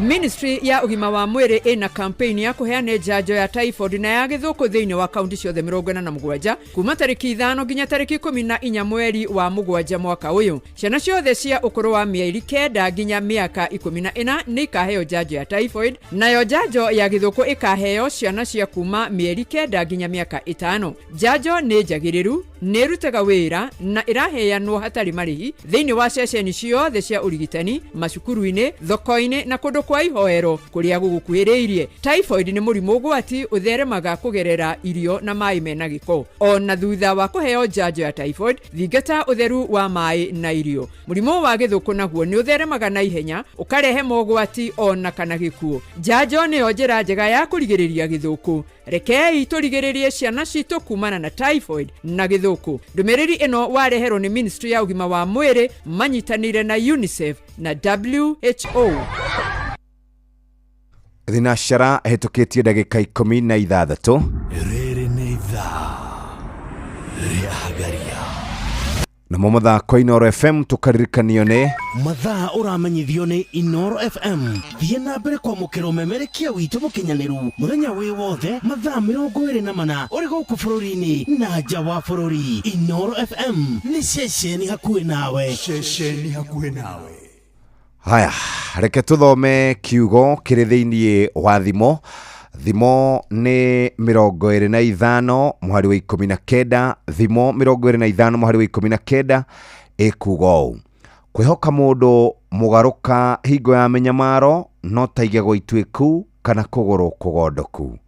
Ministry ya ũgima wa mwĩrĩ ĩna campaign ya kũheana njanjo ya typhoid na ya gĩthũkũ thĩinĩ wa kaunti ciothe 47 kuma tarĩki 5 nginya tarĩki 14 mweri wa 7 mwaka ũyũ. Ciana ciothe cia ũkũrũ wa mĩeri 9 nginya mĩaka 14 nĩ ikaheo njanjo ya typhoid, nayo njanjo ya gĩthũkũ ĩkaheo ciana cia kuma mĩeri 9 nginya mĩaka 5. Njanjo nĩ njagĩrĩru, nĩ ĩrutaga wĩra na ĩraheanwo hatarĩ marĩhi thĩinĩ wa ceceni ciothe cia ũrigitani, macukuru-inĩ, thoko-inĩ na kũndũ kwa ihoero kũrĩa gũgũkuhĩrĩirie. Typhoid nĩ mũrimũ ũgwati ũtheremaga kũgerera irio na maĩ mena gĩko. O na thutha wa kũheo njanjo ya typhoid, thingata ũtheru wa maĩ na irio. Mũrimũ wa gĩthũkũ naguo nĩ ũtheremaga na ihenya, ũkarehe mogwati o na kana gĩkuũ. Njanjo nĩyo njĩra njega ya kũrigĩrĩria gĩthũkũ. Rekei tũrigĩrĩrie ciana citũ kumana na typhoid na gĩthũkũ. Ndũmĩrĩri ĩno wareherwo nĩ Ministry ya ũgima wa mwĩrĩ manyitanĩire na UNICEF na WHO. Thinacara ĩhĩtũkĩtie ndagĩka 16. Rĩrĩ nĩ ithaa rĩa Hagaria. Namo mathako Inooro FM tũkaririkanio nĩ Mathaa ũramenyithio nĩ Inooro FM. Thiĩ na mbere kwamũkĩra ũmemerekia witũ mũkinyanĩru mũthenya wĩ wothe mathaa 24 ũrĩ gũkũ bũrũri-inĩ na nja wa bũrũri. Inooro FM nĩ ceceni hakuhĩ nawe. Ceceni hakuhĩ nawe. Haya, reke tũthome kiugo kĩrĩ thĩinĩ wa Thimo. Thimo nĩ 25 mũhari wa 19. Thimo 25 mũhari wa 19 ĩkuga ũũ: kwĩhoka mũndũ mũgarũka hingo ya mĩnyamaro no ta igego ituĩku kana kũgũrũ kũgondoku.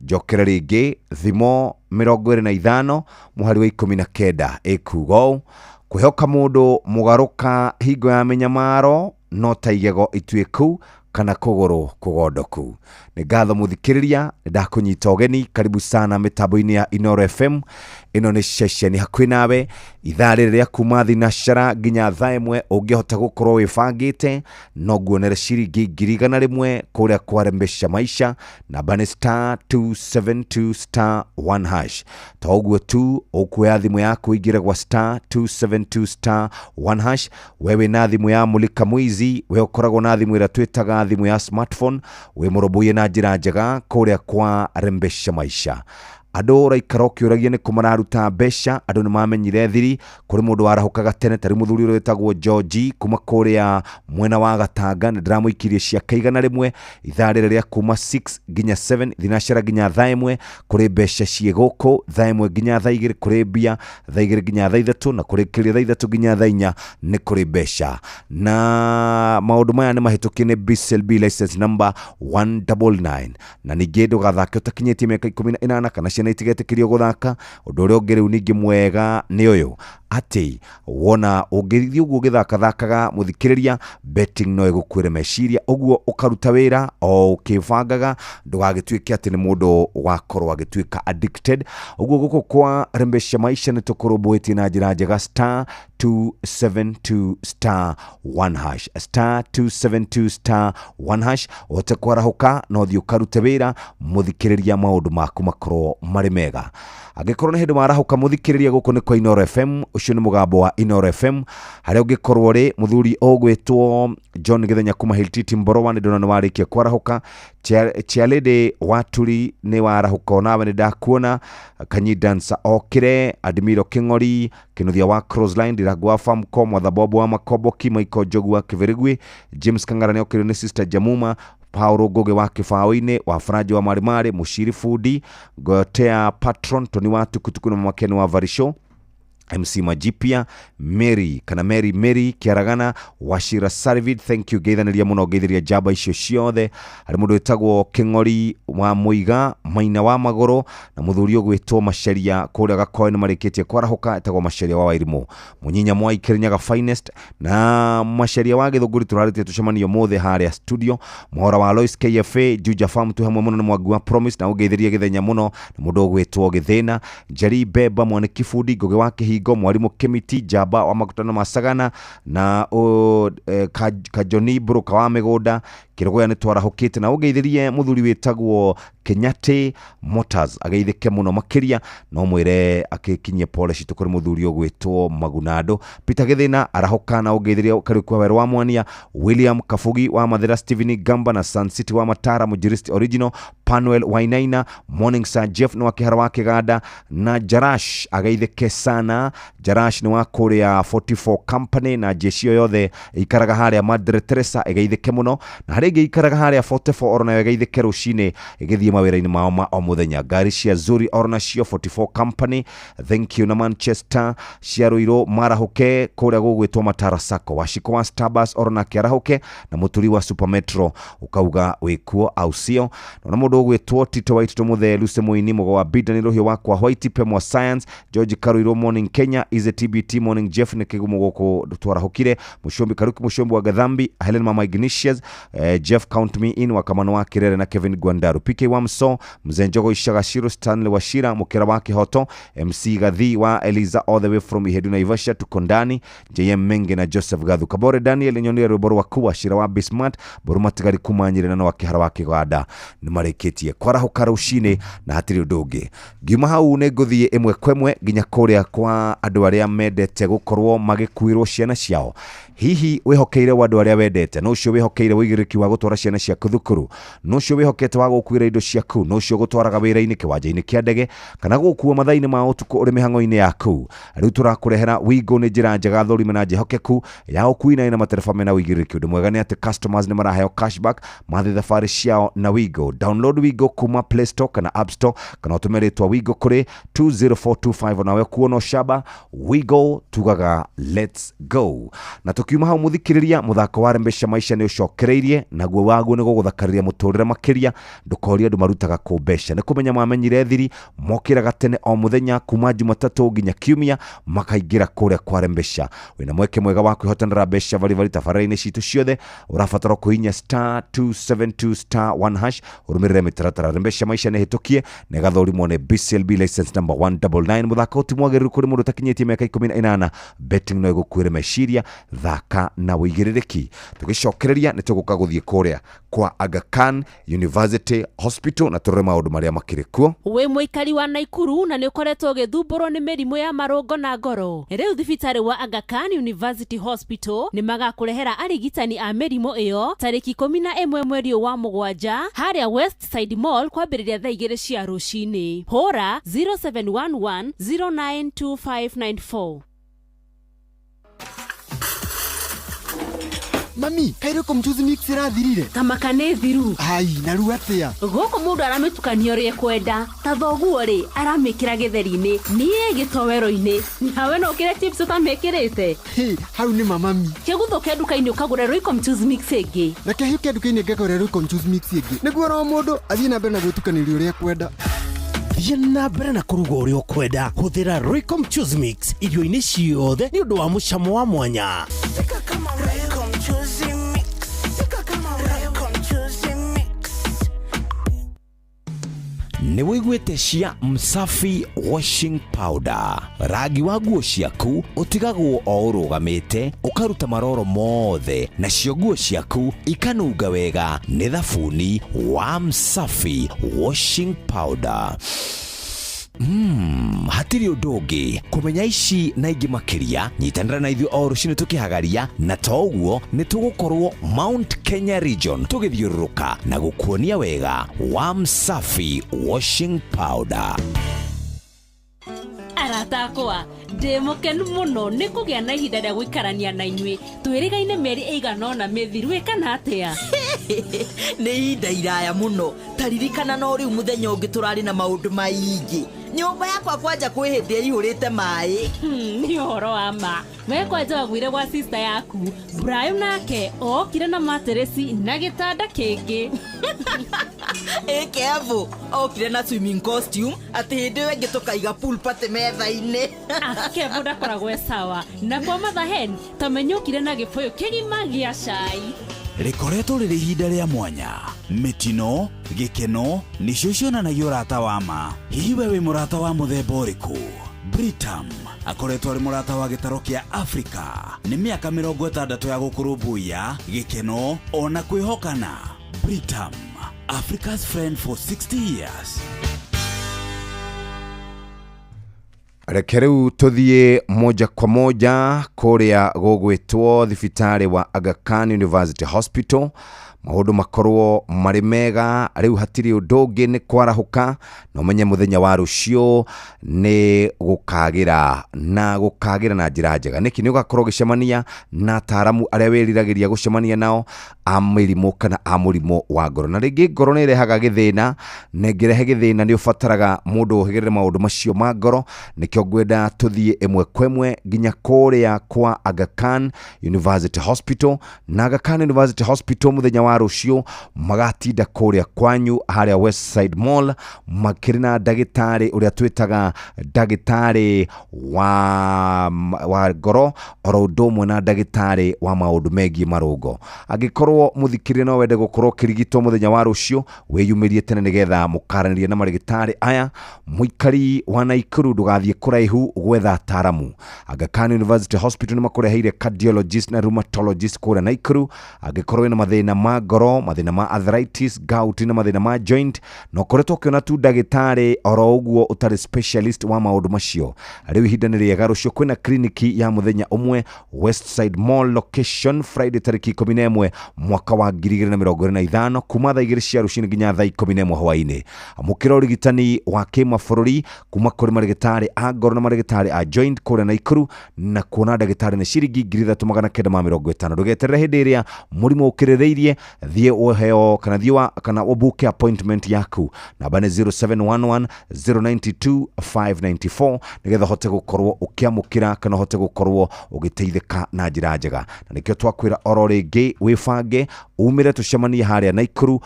Njokere rĩngĩ, Thimo 25 mũhari wa 19 ĩkuga ũũ: kwĩhoka mũndũ mũgarũka hingo ya mĩnyamaro no ta igego ituĩku kana kũgũrũ kũgondoku. Nĩ ngatho mũthikĩrĩria, nĩ ndakũnyita ũgeni, karibu sana mĩtambo-inĩ ya Inooro FM. Ĩno nĩ ceceni hakuhĩ nawe. Ithaa rĩrĩ rĩa kuma thinacara nginya thaa 1 ũngĩhota gũkorwo wĩbangĩte no nguonere ciringi 100,000 kũrĩa kwa Rembesha Maisha. Namba nĩ star 272 star 1 hash. To ũguo tu, ũkuoya thimũ yaku ũingĩre gwa star 272 star 1 hash. We wĩna thimũ ya Mulika Mwizi, we ũkoragwo na thimũ ĩrĩa twĩtaga thimũ ya smartphone, wĩ mũrũmbũiye na njĩra njega kũrĩa kwa Rembesha Maisha. Andũ ũraikara ũkĩũragia nĩ kũ mararuta mbeca, andũ nĩ mamenyire thiri. Kũrĩ mũndũ warahũkaga tene, tarĩ mũthuri ũrĩa wĩtagwo George kuma kũrĩa mwena wa Gatanga, nĩ ndĩramũikirie ciake 100 ithaa rĩrĩ rĩa kuma 6 nginya 7 thinacara nginya thaa 1. Kũrĩ mbeca ciĩ gũkũ thaa 1 nginya thaa 2, kũrĩ mbia thaa 2 nginya thaa 3, na kũrĩkĩrĩria thaa 3 nginya thaa 4 nĩ kũrĩ mbeca. Na maũndũ maya nĩ mahĩtũkie nĩ BCLB license number 199. Na ningĩ ndũgathake ũtakinyĩtie mĩaka 18 kana ciana itigetĩkĩrio gũthaka. Ũndũ ũrĩa ũngĩ rĩu ningĩ mwega nĩ ũyũ, atĩ wona ũngĩthiĩ ũguo ũgĩthakathakaga mũthikĩrĩria, betting no ĩgũkuĩre meciria, ũguo ũkaruta wĩra o ũkĩbangaga, ndũgagĩtuĩke atĩ nĩ mũndũ wakorwo agĩtuĩka addicted. Ũguo gũkũ kwa Rembesha Maisha nĩ tũkũrũmbũĩtie na njĩra njega. Star 272 star 1 hash, star 272 star 1 hash, ũhote kwarahũka na ũthiĩ ũkarute wĩra mũthikĩrĩria, maũndũ maku makorwo marĩ mega. Angĩkorwo nĩ hĩndĩ warahũka mũthikĩrĩria, gũkũ nĩ kwa Inooro FM, ũcio nĩ mũgambo wa Inooro FM harĩa ũngĩkorwo rĩ. Mũthuri ũgwĩtwo John Gĩthenya kuma Hiltiti Mborowa, nĩ ndona nĩ warĩkia kwarahũka. Chialede Waturi nĩ warahũka onawe, nĩ ndakuona. Kanyi Dancer okire, Admiro Kĩng'ori, Kĩnuthia wa Crossline, Ndirangu wa Famco, Mwatha Bobo wa Makomboki, Michael Njogu wa Kĩbĩrĩgui, James Kang'ara nĩ okĩrio nĩ Sister Jamuma, Paulo Ngũgĩ wa Kĩbaũ-inĩ, wa Faranja wa Marĩmarĩ, Mũciri Fundi, Gotea Patron, Tony wa Tukutuku na Mama Ken wa Varisho, MC Majipia, Mary kana Mary Mary Kiaragana, Washira Sarvid, thank you, ngeithanĩria mũno, ngeithĩria njamba icio ciothe. Harĩ mũndũ wĩtagwo Kĩng'ori wa Mũiga, Maina wa Magũrũ, na mũthuri ũgwĩtwo Maceria kũrĩa Gakoe nĩ marĩkĩtie kwarahũka, etagwo Maceria wa Wairimũ, Mũnyinya Mwai Kĩrĩnyaga Finest, na Maceria wa Gĩthũngũri. Tũrarĩtie tũcemanio mũthĩ harĩa studio. Mũhora wa Lois KFA, Juja Farm, twĩ hamwe mũno, nĩ Mwangi wa Promise, na ũngeithĩrie Gĩthenya mũno, na mũndũ ũgwĩtwo Gĩthĩna, Njeri Beba, Mwanĩki Bundi, Ngũgĩ wa Kĩhingo, Mwarimũ Kĩmiti, Njamba wa Makutano ma Sagana, na Kajoni Mbũrũka wa Mĩgũnda. Kĩrogoya nĩ twarahũkĩte na ũngeithĩrie mũthuri wĩtagwo Kenyate Motors ageithĩke mũno makĩria no mwĩre akĩkinyie pole citũ kũrĩ mũthuri ũgwĩtwo Magunando. Peter Gĩthĩna arahũka na ũngeithĩrie Kariuki wa Werũ wa Mwania, William Kabugi wa Mathĩra, Stephen Gamba na Sun City wa Matara, Mũnjiristi Original, Panuel Wainaina, Morning Sir Jeff nĩ wa Kĩhara wa Kĩganda na Jarash ageithĩke sana. Jarash nĩ wa kũrĩa 44 Company na jeshi yothe ikaraga harĩa Madre Teresa ĩgeithĩke mũno, na harĩa ĩngĩ ikaraga harĩa 44 oro nayo ĩgeithĩke rũcinĩ ĩgĩthiĩ mawĩra-inĩ mao ma o mũthenya. Ngari cia Zuri oro nacio 44 Company, thank you. Na Manchester cia Ruiru marahũke kũrĩa gũgwĩtwo Matara Sacco, Waciko wa Starbucks oro nake arahũke, na mũturi wa Super Metro ũkauga wĩkuo au sio. Na mũndũ ũgwĩtwo Tito wa Itito Mũthee, Lucy Mũini, Mũgo wa Bida, nĩ Rũhiũ wakwa White, Pemwa Science, George Karuiru, Morning Kenya, Ize TBT, Morning Jeff nĩ kĩgumo gũkũ twarahũkire, Mũcombi Karuki, Mũcombi wa Gathambi, Helen Mama Ignatius, Jeff Count Me In wa Kamano wa Kirere na Kevin Gwandaru, PK wa Mso, Mzee Njogo Ishaga Shiro, Stanley Washira, Mukera wa Kihoto, MC Gathi wa Eliza all the way from Ihedu Naivasha, tuko ndani, JM Menge na Joseph Gathu, Kabore Daniel Nyonire rwĩmbo rwaku, Wachira wa Bismart, Boru Matigari kuma Nyĩrĩ na wa Kĩhara wa Kĩganda nĩ marĩkĩtie kwarahũka rũcinĩ na hatirĩ ũndũ ũngĩ. Ngiuma hau nĩ ngũthiĩ ĩmwe kwa ĩmwe nginya kũrĩa kwa andũ arĩa mendete gũkorwo magĩkuĩrwo ciana ciao. Hihi wĩhokeire wa andũ arĩa wendete, no ũcio wĩhokeire ũigĩrĩrĩki wa gũtwara ciana ciaku thukuru, no ũcio wĩhokete wa gũkuĩra indo ciaku, no ũcio gũtwaraga wĩra-inĩ kĩwanja-inĩ kĩa ndege kana gũkua mathaa-inĩ ma ũtukũ ũrĩ mĩhang'o-inĩ yaku. Rĩu tũrakũrehera Wigo nĩ njĩra njega thũrime na njĩhokeku ya ũkui na ĩna matereba mena ũigĩrĩrĩki. Ũndũ mwega nĩ atĩ customers nĩ maraheo cashback mathiĩ thabarĩ ciao na Wigo. Download Wigo kuma Play Store kana App Store kana ũtũme rĩtwa Wigo kũrĩ 20425 nawe kuona ũcamba. Wigo tugaga let's go. Na tukiuma hau muthikiriria, muthako wa Rembesha Maisha nĩ ũcokereirie, naguo waguo nĩ gũgũthakarĩria mũtũrĩre makĩria. Ndũkorie andũ marutaga kũ mbeca, nĩ kũmenya mamenyire thiri, mokĩraga tene o mũthenya kuma Jumatatũ nginya Kiumia makaingĩra kũrĩa kwa Rembesha. Wĩna mweke mwega wa kwĩhotanĩra mbeca baribari tabarĩra-inĩ citũ ciothe. Ũrabatara kũhihinya star 272 star 1 hash ũrũmĩrĩre mĩtaratara. Rembesha Maisha nĩ hĩtũkie na ĩgathũrimwo nĩ BCLB license number 199. Mũthako ti mwagĩrĩru kũrĩ mũndũ ũtakinyĩtie mĩaka 18. Betting no ĩgũkuĩre meciria, thaka na ũigĩrĩrĩki. Tũgĩcokereria nĩ tũgũka gũthiĩ kũrĩa kwa Aga Khan University Hospital na tũrore maũndũ marĩa makĩrĩ kuo. Wĩ mũikari wa Naikuru na nĩ ũkoretwo ũgĩthumbũrwo nĩ mĩrimũ ya marũngo na ngoro, rĩu thibitarĩ wa Aga Khan University Hospital nĩ magakũrehera arigitani a mĩrimũ ĩyo tarĩki 11 mweri ũyũ wa mũgwanja harĩa West Side Mall kwambĩrĩria thaa 2 cia rũcinĩ. Hũra 0711 092594. Mami, kairĩ mchuzi mix ĩrathirire. Tamaka nĩ thiru. Ai, na rĩu atĩa? Gũkũ mũndũ aramĩtukania ũrĩa ekwenda. Ta thoguo rĩ, aramĩkĩra gĩtheri-inĩ, niĩ gĩtoero-inĩ. Nawe no ũkĩre chips ũtamĩkĩrĩte. Hĩ, hau nĩ mamami. Kĩguthũke nduka-inĩ ũkagũre Royco mchuzi mix ĩngĩ. Reke hĩke nduka-inĩ ngagũre Royco mchuzi mix ĩngĩ. Nĩguo oro mũndũ athiĩ na mbere na gwĩtukanĩria ũrĩa ekwenda. Thiĩ na mbere na kũruga ũrĩa ũkwenda. Hũthĩra Royco mchuzi mix irio-inĩ ciothe nĩ ũndũ wa mũcamo wa mwanya. Nĩ wĩiguĩte cia Msafi washing powder. Rangi wa nguo ciaku ũtigagwo o ũrũgamĩte, ũkaruta maroro mothe, nacio nguo ciaku ikanunga wega nĩ thabuni wa Msafi washing powder. Hatirĩ ũndũ ũngĩ kũmenya ici na ingĩ makĩria. Nyitanĩra na ithuĩ o rũcinĩ tũkĩhagaria, na to ũguo nĩ tũgũkorwo Mount Kenya region tũgĩthiũrũrũka na gũkuonia wega wa Msafi washing powder. Arata akwa, ndĩ mũkenu mũno nĩ kũgĩa na ihinda rĩa gũikarania na inyuĩ. Twĩrĩgaine mĩeri ĩigana ũna mĩthiru, ĩ kana atĩa? Nĩ ihinda iraya mũno. Ta ririkana no rĩu mũthenya ũngĩ tũrarĩ na maũndũ maingĩ. Nyũmba yakwa kwanja kwĩ hĩndĩ ĩihũrĩte maĩ. Nĩ ũhoro wa ma. We kwanja waguire gwa sister yaku. Brian nake okire na materesi na gĩtanda kĩngĩ. Ĩ Kevo, okire na swimming costume atĩ hĩndĩ ĩyo ĩngĩ tũkaiga pool party metha-inĩ. Kevo ndakoragwo e sawa. Na kwa Mother Hen, tamenya okire na gĩbũyũ kĩgima gĩa cai. Rĩkoretwo rĩrĩ ihinda rĩa mwanya. Mĩtino, gĩkeno nĩcio cionanagia ũrata wa ma. Hihi we wĩ mũrata wa mũthemba ũrĩkũ? Britam akoretwo arĩ mũrata wa gĩtaro kĩa Afrika nĩ mĩaka 60 ya gũkũrũmbũiya gĩkeno ona kwĩhokana. Britam, Africa's friend for 60 years. Reke rĩu tũthiĩ moja kwa moja kũrĩa gũgwĩtwo thibitarĩ wa Aga Khan University Hospital. Maũndũ makorwo marĩ mega rĩu, hatirĩ ũndũ ũngĩ nĩ kwarahũka na ũmenye mũthenya wa rũciũ nĩ gũkagĩra na gũkagĩra na njĩra njega. Nĩkĩ? Nĩ ũgakorwo ũgĩcemania na ataaramu arĩa wĩriragĩria gũcemania nao a mĩrimũ kana a mũrimũ wa ngoro. Na rĩngĩ ngoro nĩ ĩrehaga gĩthĩna, na ĩngĩrehe gĩthĩna nĩ ũbataraga mũndũ ũhĩgĩrĩre maũndũ macio ma ngoro. Nĩkĩo ngwenda tũthiĩ ĩmwe kwa ĩmwe nginya kũrĩa kwa Aga Khan University Hospital. Na Aga Khan University Hospital mũthenya wa rũciũ magatinda kũrĩa kwanyu harĩa Westside Mall, makĩrĩ na ndagĩtarĩ ũrĩa twĩtaga ndagĩtarĩ wa ngoro, oro ũndũ ũmwe na ndagĩtarĩ wa maũndũ megiĩ marũngo. Angĩkorwo mũthikĩrĩria no wende gũkorwo ũkĩrigitwo mũthenya wa rũciũ, wĩyumĩrie tene nĩgetha mũkaranĩrie na marĩgĩtarĩ aya. Mũikari wa Naikuru, ndũgathiĩ kũraihu gwetha ataaramu. Aga Khan University Hospital nĩ makũreheire cardiologist na rheumatologist kũrĩa Naikuru. Angĩkorwo wĩna mathĩna ma ngoro, mathĩna ma arthritis, gout na mathĩna ma joint, na ũkoretwo ũkĩona tu ndagĩtarĩ oro ũguo ũtarĩ specialist wa maũndũ macio, rĩu ihinda nĩ rĩega. Rũciũ kwĩna kliniki ya mũthenya ũmwe Westside Mall location, Friday tarĩki 11 mwaka wa 2025, kuma thaa 2 cia rũcinĩ nginya thaa 11 hwaĩ-inĩ. Amũkĩra ũrigitani wa kĩmabũrũri kuma kũrĩ marĩgĩtarĩ a ngoro na marĩgĩtarĩ a joint kũrĩa Naikuru, na kuona ndagĩtarĩ nĩ ciringi 3950. Ndũgeterere hĩndĩ ĩrĩa mũrimũ ũkĩrĩrĩirie, thiĩ ũheo kana thiĩ wa kana ũbuke appointment yaku. Namba nĩ 0711 092 594, nĩgetha ũhote gũkorwo ũkĩamũkĩra kana ũhote gũkorwo ũgĩteithĩka na njĩra njega. Na nĩkĩo twakwĩra oro rĩngĩ, wĩbange umĩre tũcemanie harĩa Naikuru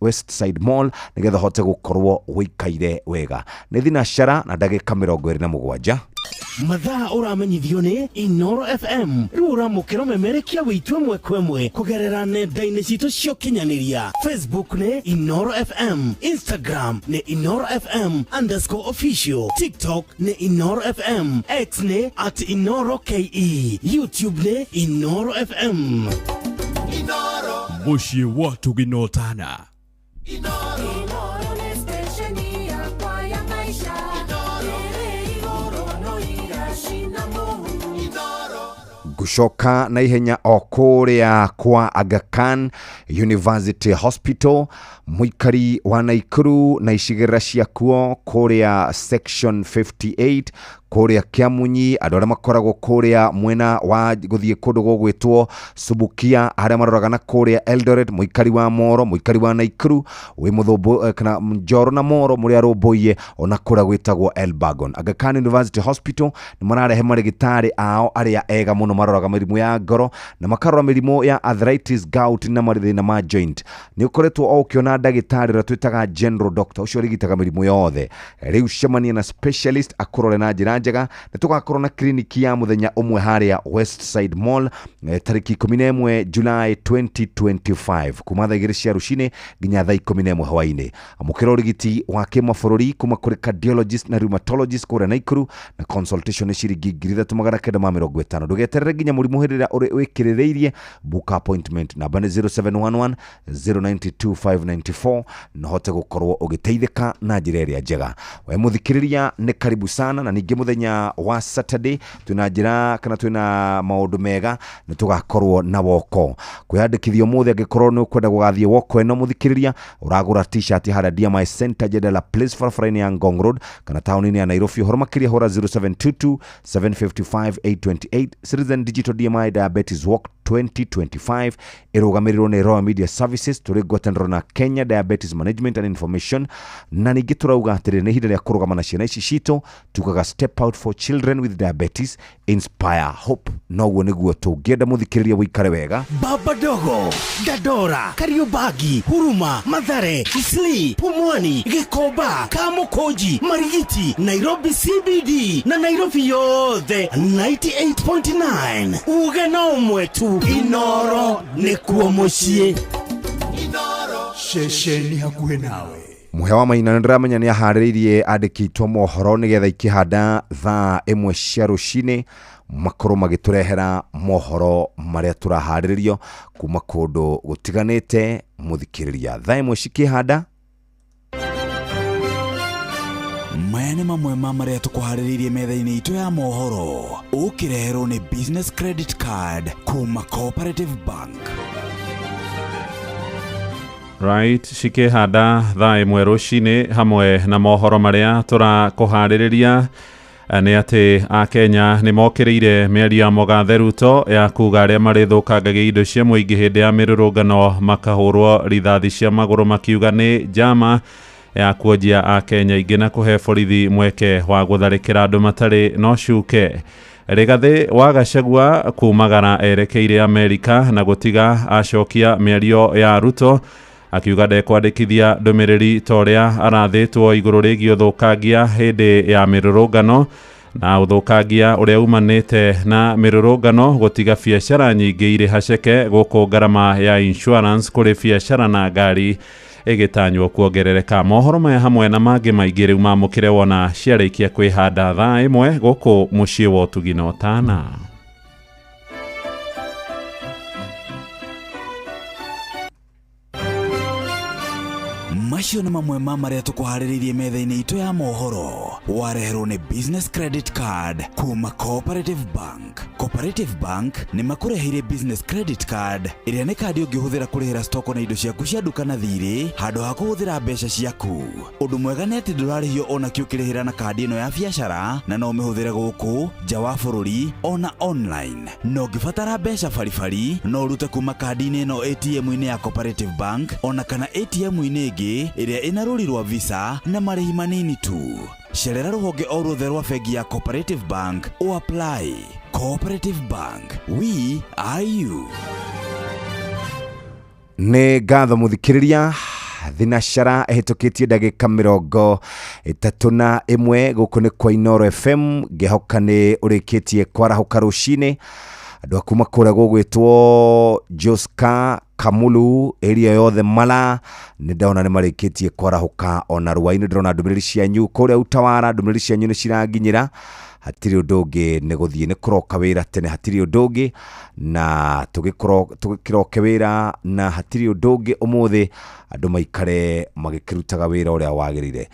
Westside Mall, nĩgetha ũhote gũkorwo ũikaire wega. Nĩ thinacara na ndagĩka 27. Mathaa ũramenyithio nĩ Inoro FM. Rĩu ũramũkĩra ũmemerekia witũ ĩmwe kwa ĩmwe kũgerera nenda-inĩ citũ cia ũkinyanĩria. Facebook nĩ Inoro FM, Instagram nĩ InoroFM_official, TikTok nĩ Inoro FM, X nĩ @InoroKE, YouTube nĩ Inoro FM. Mũciĩ wa Tuginotana. Inoro nĩ stesheni yakwa ya maisha ĩrĩ igũrũ no iracina mũhu. Ngũcoka na ihenya o kũrĩa kwa Aga Khan University Hospital. Mũikari wa Naikuru na icigĩrĩra ciakuo, kũrĩa Section 58, kũrĩa Kĩamunyi, andũ arĩa makoragwo kũrĩa mwena wa gũthiĩ kũndũ gũgwĩtwo Subukia, arĩa maroraga na kũrĩa Eldoret, mũikari wa Moro, mũikari wa Naikuru wĩ mũthũmbũ kana Njoro na Moro mũrĩa rũmbũiye, ona kũrĩa gwĩtagwo Elbagon, Aga Khan University Hospital nĩ mararehe marĩgĩtarĩ ao arĩa ega mũno maroraga mĩrimũ ya ngoro na makarora mĩrimũ ya arthritis, gout na mathĩna ma joint. Nĩ ũkoretwo o ũkĩona ndagĩtarĩ ũrĩa twĩtaga general doctor, ũcio ũrigitaga mĩrimũ yothe. Rĩu cemania na specialist akũrore na njĩra njega. Nĩ tũgakorwo na kliniki ya mũthenya ũmwe harĩa Westside Mall tarĩki 11 July 2025, kuma thaa 2 cia rũcinĩ nginya thaa 11 hwaĩ-inĩ. Amũkĩra ũrigiti wa kĩmabũrũri kuma kũrĩ cardiologist na rheumatologist kũrĩa Naikuru, na consultation nĩ ciringi 3950. Ndũgeterere nginya mũrimũ hĩndĩ ĩrĩa wĩkĩrĩrĩirie. Book appointment, namba nĩ 0711 092 594, na ũhote gũkorwo ũgĩteithĩka na njĩra ĩrĩa njega. We mũthikĩrĩria, nĩ karibu sana. Na ningĩ mũthenya wa Saturday twĩna njĩra kana twĩna maũndũ mega, nĩ tũgakorwo na woko kwĩyandĩkithia ũmũthĩ. Angĩkorwo nĩ ũkwenda gũgathiĩ woko ĩno, mũthikĩrĩria, ũragũra T-shirt harĩa DMI Center, Jendela Place, barabara-inĩ ya Ngong Road kana taũni-inĩ ya Nairobi. Ũhoro makĩria hũra 0722 755 828. Citizen Digital DMI Diabetes Walk 2025 ĩrũgamĩrĩrwo nĩ Royal Media Services, tũrĩ ngwatanĩro na Kenya Diabetes Management and Information. Na ningĩ tũrauga atĩrĩ, nĩ ihinda rĩa kũrũgama na ciana ici citũ. Tugaga "Step out for children with diabetes, inspire hope." Noguo nĩguo tũngĩenda mũthikĩrĩria wĩikare wega. Baba Dogo, Dandora, Kariobangi, Huruma, Mathare, Isli, Pumwani, Gikomba, Kamukunji, Marigiti, Nairobi CBD na Nairobi yothe 98.9. Uge no ũmwe tu, Inoro nĩkuo mũciĩ. Ceceni hakuhĩ nawe. Mũhĩa wa Maina nĩndĩramenya nĩ aharĩrĩirie andĩki mohoro nĩgetha ikĩhanda thaa 1 cia rũcinĩ makorwo magĩtũrehera mohoro marĩa tũraharĩrĩrio kuma kũndũ gũtiganĩte. Mũthikĩrĩria, thaa 1 cikĩhanda. Maya nĩ mamwe ma marĩa tũkũharĩrĩirie metha-inĩ itũ ya mohoro, ũkĩreherwo nĩ Business Credit Card kuma Cooperative Bank. Right, cikĩhanda thaa 1 rũcinĩ hamwe na mohoro marĩa tũrakũharĩrĩria nĩ atĩ Akenya nĩ mokĩrĩire mĩario ya Mũgathe Ruto ya kuga arĩa marĩthũkangagia indo cia mũingĩ hĩndĩ ya mĩrũrũngano makahũrwo rithathi cia magũrũ, makiuga nĩ njama ya kuonjia Akenya ingĩ na kũhe borithi mweke wa gũtharĩkĩra andũ matarĩ na ũcuke. Rigathĩ wa Gachagua kumagara erekeire Amerika na gũtiga acokia mĩario ya Ruto, akiuga ndekwandĩkithia ndũmĩrĩri ta ũrĩa arathĩtwo igũrũ rĩgiĩ ũthũkangia hĩndĩ ya mĩrũrũngano na ũthũkangia ũrĩa umanĩte na mĩrũrũngano gũtiga biacara nyingĩ irĩ haceke gũkũ ngarama ya insurance kũrĩ biacara na ngari ĩgĩtanywo kuongerereka. Mohoro maya hamwe na mangĩ maingĩ rĩu mamũkĩre wona ciarĩkia kwĩhanda thaa 1 gũkũ mũciĩ wa ũtugi na ũtana. Macio nĩ mamwe ma marĩa tũkũharĩrĩirie metha-inĩ itũ ya mohoro, wareherwo nĩ Business Credit Card kuma Cooperative Bank. Cooperative Bank nĩ makũreheire Business Credit Card ĩrĩa nĩ kandi ũngĩhũthĩra kũrĩhĩra stoko na indo ciaku cia nduka na thirĩ handũ ha kũhũthĩra mbeca ciaku. Ũndũ mwega nĩ atĩ ndũrarĩhio ona kĩ ũkĩrĩhĩra na kandi ĩno ya biacara, na no ũmĩhũthĩre gũkũ nja wa bũrũri ona online. Na ũngĩbatara mbeca baribari no ũrute kuma kandi-inĩ ĩno ATM-inĩ ya Cooperative Bank ona kana ATM-inĩ ĩngĩ ĩrĩa ĩna rũri rwa Visa na marĩhi manini tu. Cerera rũhonge o ruothe rwa bengi ya Cooperative Bank o apply. Cooperative Bank, we are you. Nĩ ngatho mũthikĩrĩria, thinacara ĩhĩtũkĩtie ndagĩka 31 gũkũ nĩ kwa Inooro FM. Ngĩhoka nĩ ũrĩkĩtie kwarahũka rũcinĩ. Andũ a kuma kũrĩa gũgwĩtwo Joska Kamulu area yothe Mala nĩ ndona nĩ marĩkĩtie kwarahũka. Ona rũa-inĩ ndĩrona ndũmĩrĩri cianyu kũrĩa Utawara, ndũmĩrĩri cianyu nĩ ciranginyĩra. Hatirĩ ũndũ ũngĩ nĩ gũthiĩ nĩ kũroka wĩra tene, hatirĩ ũndũ ũngĩ na tũgĩkĩroke wĩra na hatirĩ ũndũ ũngĩ. Ũmũthĩ andũ maikare magĩkĩrutaga wĩra ũrĩa wagĩrĩire.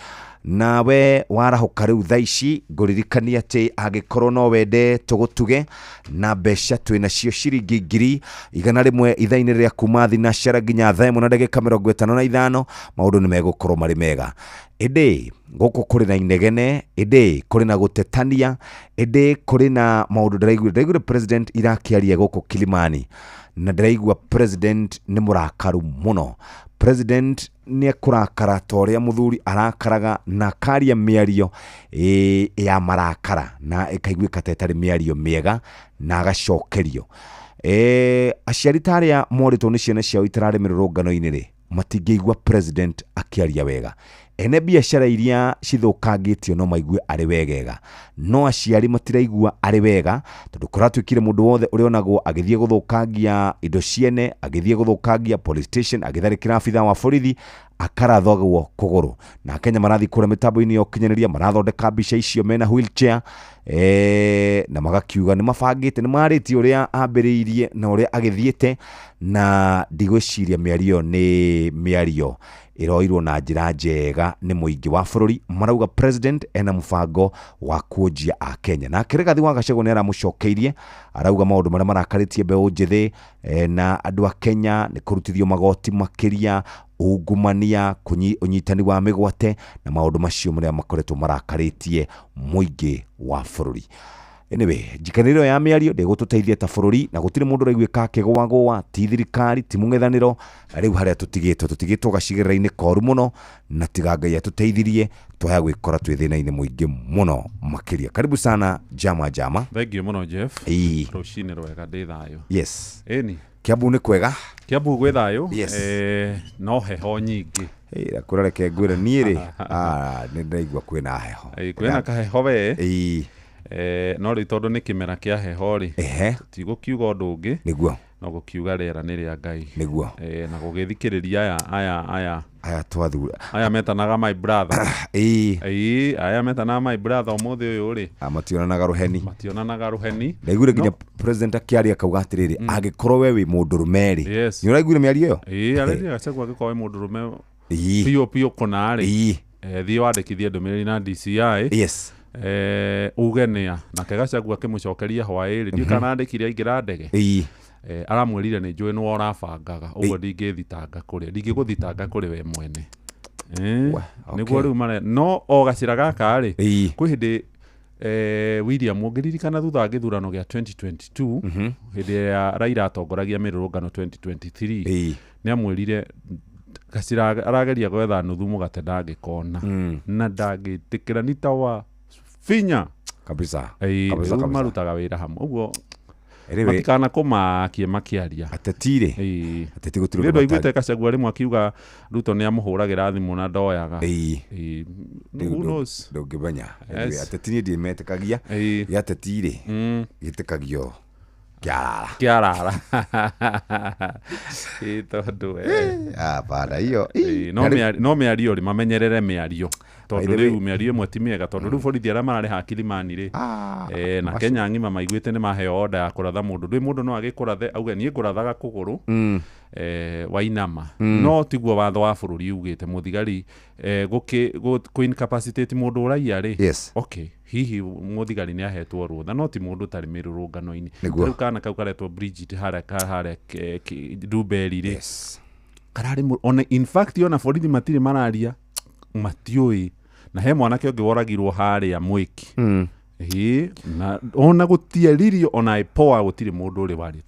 Nawe warahũka rĩu thaa ici ngũririkania atĩ angĩkorwo no wende tũgũtuge na mbeca twĩnacio ciringi 100,000 ithaa-inĩ rĩa kuma thinacara nginya thaa 1 na ndagĩka 55, maũndũ nĩ megũkorwo marĩ mega. Ĩndĩ gũkũ kũrĩ na inegene, ĩndĩ kũrĩ na gũtetania, ĩndĩ kũrĩ na maũndũ ndĩraiguire president irakĩaria gũkũ Kilimani, na ndĩraigua president nĩ mũrakaru mũno. President nĩ ekũrakara ta ũrĩa mũthuri arakaraga na akaria mĩario ya marakara na ĩkaiguĩka ta ĩtarĩ mĩario mĩega na agacokerio. Aciari ta arĩa morĩtwo nĩ ciana ciao itararĩ mĩrũrũngano-inĩ rĩ, matingĩigua president akĩaria wega. Ene biacara iria cithũkangĩtio no maigue arĩ wegega, no aciari matiraigua arĩ wega tondũ kũratuĩkire mũndũ wothe ũrĩonagwo agĩthiĩ gũthũkangia indo ciene, agĩthiĩ gũthũkangia police station, agĩtharĩkĩra abithaa wa borithi, akarathagwo kũgũrũ. Na Akenya marathiĩ kũrĩa mĩtambo-inĩ ya ũkinyanĩria marathondeka mbica icio mena wheelchair, na magakiuga nĩ mabangĩte, nĩ marĩtie ũrĩa ambĩrĩirie na ũrĩa agĩthiĩte, na ndigwĩciria mĩario nĩ mĩario ĩroirwo na njĩra njega nĩ mũingĩ wa bũrũri. Marauga president ena mũbango wa kuonjia Akenya. Nake Rigathĩ wa Gachagua nĩ aramũcokeirie, arauga maũndũ marĩa marakarĩtie mbeũ njĩthĩ na andũ a Kenya nĩ kũrutithio magoti makĩria, ungumania, ũnyitani wa mĩgwate na maũndũ macio marĩa makoretwo marakarĩtie mũingĩ wa bũrũri. Anyway, njikanĩro ya mĩario ndĩgũtũteithia ta bũrũri na gũtirĩ mũndũ ũraiguĩka akĩgũagũa, ti thirikari, ti mũng'ethanĩro. Rĩu harĩa tũtigĩtwo gacigĩrĩra-inĩ koru mũno, na tiga Ngai atũteithirie twaya gwĩkora twĩ thĩna-inĩ mũingĩ mũno makĩria. Karibu sana Jama Jama. Thank you mũno Jeff. Rũcinĩ rwega, ndĩ thayũ. Yes. Ĩni. Kiambu nĩ kwega? Kiambu gwĩ thayũ. Yes. No heho nyingĩ. Kũrĩa reke ngwĩre niĩ rĩ, nĩ ndĩraigua kwĩna heho. Kwĩna kaheho we. No rĩu tondũ nĩ kĩmera kĩa heho rĩ, tũtigũkiuga ũndũ ũngĩ. Nĩguo. No gũkiuga rĩera nĩ rĩa Ngai. Nĩguo. Na gũgĩthikĩrĩria aya aya aya aya twathura aya metanaga my brother. Ĩĩ. Ĩĩ, aya metanaga my brother ũmũthĩ ũyũ rĩ, Mationanaga rũheni. Mationanaga rũheni. Ndaiguire nginya president akĩaria akauga atĩrĩrĩ, angĩkorwo we wĩ mũndũrũme rĩ. Nĩ ũraiguire mĩario ĩyo? Ĩĩ, arĩria Gachagua angĩkorwo wĩ mũndũrũme Ĩĩ. biũ biũ kũna rĩ, Ĩĩ. Thiĩ wandĩkithie ndũmĩrĩri na DCI. Uge nĩa. Nake Gachagua akĩmũcokeria hwaĩ-rĩ, ndiũĩ kana andĩkire aingĩra ndege. Ĩĩ. Aramwĩrire nĩ njũĩ nĩwe ũrabangaga ũguo, ndingĩthitanga kũrĩ ndingĩgũthitanga kũrĩ we mwene. Nĩguo rĩu mare no o gacĩra gaka rĩ, kwĩ hĩndĩ William, ũngĩririkana thutha wa gĩthurano gĩa 2022, hĩndĩ ĩrĩa Raila atongoragia mĩrũrũngano 2023, nĩ amwĩrire gacĩra arageria gwetha nuthu mũgate ndangĩkona na ndangĩtĩkĩra nĩ ta wa finya. Kabisa. Ĩĩ, Kabisa, rĩu kabisa. marutaga wĩra hamwe ũguo, Anyway, matikana kũmakie makĩaria. Ateti rĩ, ateti gũtirĩ nĩ ũndũ ũndũ aiguĩte matari. Gachagua rĩmwe akiuga Ruto nĩ amũhũragĩra thimũ na ndoyaga. Ĩĩ. Ĩĩ, who knows? Ndũngĩmenya. Anyway, ateti niĩ ndimetĩkagia. Gĩa ateti rĩ, gĩtĩkagio kĩarara. Kĩarara. Ĩĩ, tondũ Hapana hiyo. Ĩĩ, no no mĩario rĩ, mamenyerere mĩario By tondũ the way- rĩu mĩario ĩmwe ti mĩega, tondũ rĩu borithi arĩa mararĩ ha Kilimani rĩ, na Kenya ng'ima maiguĩte nĩ maheo order ya kũratha mũndũ. Ndũĩ mũndũ no agĩkũrathe auge niĩ ngũrathaga kũgũrũ wainama. No tiguo watho wa bũrũri ugĩte mũthigari kũ incapacitate mũndũ ũraiya rĩ. Okay, hihi mũthigari nĩ ahetwo rũtha, no ti mũndũ ũtarĩ mĩrũrũngano-inĩ. Nĩguo. Rĩu kana kau karetwo Bridget harĩa harĩa Ndumberi rĩ, kararĩ ona in fact ona borithi matirĩ mararia, matiũĩ. Na he mwanake ũngĩ woragirwo harĩa Mwĩki. Ĩĩ, na ona gũtiaririo ona IPOA gũtirĩ mũndũ ũrĩ waria.